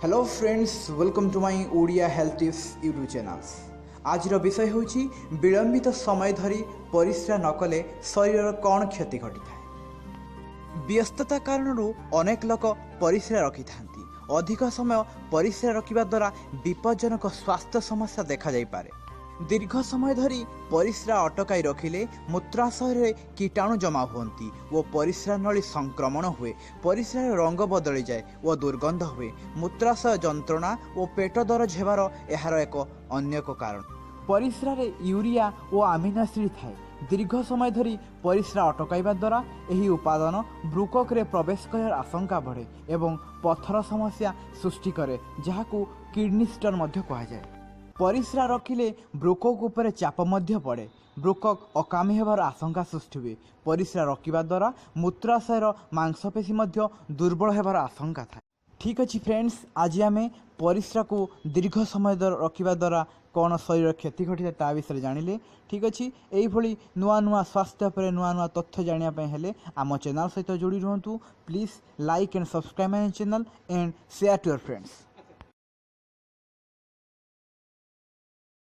Hello friends, welcome to my Odia Health Tips YouTube channels. ଆଜିର ବିଷୟ ହେଉଛି, ବିଳମ୍ବିତ ସମୟ ଧରି ପରିସ୍ରା ନ କଲେ ଶରୀରର କ'ଣ କ୍ଷତି ଘଟିଥାଏ। ବ୍ୟସ୍ତତା କାରଣରୁ ଅନେକ ଲୋକ ପରିସ୍ରା ରଖିଥାନ୍ତି। ଅଧିକ ସମୟ ପରିସ୍ରା ରଖିବା ଦ୍ୱାରା ବିପଜ୍ଜନକ ସ୍ୱାସ୍ଥ୍ୟ ସମସ୍ୟା ଦେଖାଯାଇପାରେ। ଦୀର୍ଘ ସମୟ ଧରି ପରିସ୍ରା ଅଟକାଇ ରଖିଲେ ମୂତ୍ରାଶୟରେ କୀଟାଣୁ ଜମା ହୁଅନ୍ତି ଓ ପରିସ୍ରା ନଳୀ ସଂକ୍ରମଣ ହୁଏ। ପରିସ୍ରାର ରଙ୍ଗ ବଦଳିଯାଏ ଓ ଦୁର୍ଗନ୍ଧ ହୁଏ। ମୂତ୍ରାଶୟ ଯନ୍ତ୍ରଣା ଓ ପେଟ ଦରଜ ହେବାର ଏହାର ଏକ ଅନ୍ୟ ଏକ କାରଣ। ପରିସ୍ରାରେ ୟୁରିଆ ଓ ଆମିନୋ ଏସିଡ୍ ଥାଏ। ଦୀର୍ଘ ସମୟ ଧରି ପରିସ୍ରା ଅଟକାଇବା ଦ୍ୱାରା ଏହି ଉପାଦାନ ବୃକକରେ ପ୍ରବେଶ କରିବାର ଆଶଙ୍କା ବଢ଼େ ଏବଂ ପଥର ସମସ୍ୟା ସୃଷ୍ଟି କରେ, ଯାହାକୁ କିଡନୀ ଷ୍ଟୋନ୍ ମଧ୍ୟ କୁହାଯାଏ। ପରିସ୍ରା ରଖିଲେ ବୃକକ ଉପରେ ଚାପ ମଧ୍ୟ ପଡ଼େ। ବୃକକ ଅକାମୀ ହେବାର ଆଶଙ୍କା ସୃଷ୍ଟି ହୁଏ। ପରିସ୍ରା ରଖିବା ଦ୍ୱାରା ମୂତ୍ରାଶୟର ମାଂସପେଶୀ ମଧ୍ୟ ଦୁର୍ବଳ ହେବାର ଆଶଙ୍କା ଥାଏ। ଠିକ୍ ଅଛି ଫ୍ରେଣ୍ଡସ୍, ଆଜି ଆମେ ପରିସ୍ରାକୁ ଦୀର୍ଘ ସମୟ ରଖିବା ଦ୍ୱାରା କ'ଣ ଶରୀର କ୍ଷତି ଘଟିଥାଏ, ତା ବିଷୟରେ ଜାଣିଲେ। ଠିକ୍ ଅଛି, ଏଇଭଳି ନୂଆ ନୂଆ ସ୍ୱାସ୍ଥ୍ୟ ଉପରେ ନୂଆ ନୂଆ ତଥ୍ୟ ଜାଣିବା ପାଇଁ ହେଲେ ଆମ ଚ୍ୟାନେଲ୍ ସହିତ ଯୋଡ଼ି ରୁହନ୍ତୁ। Please like and subscribe my channel and share to your friends.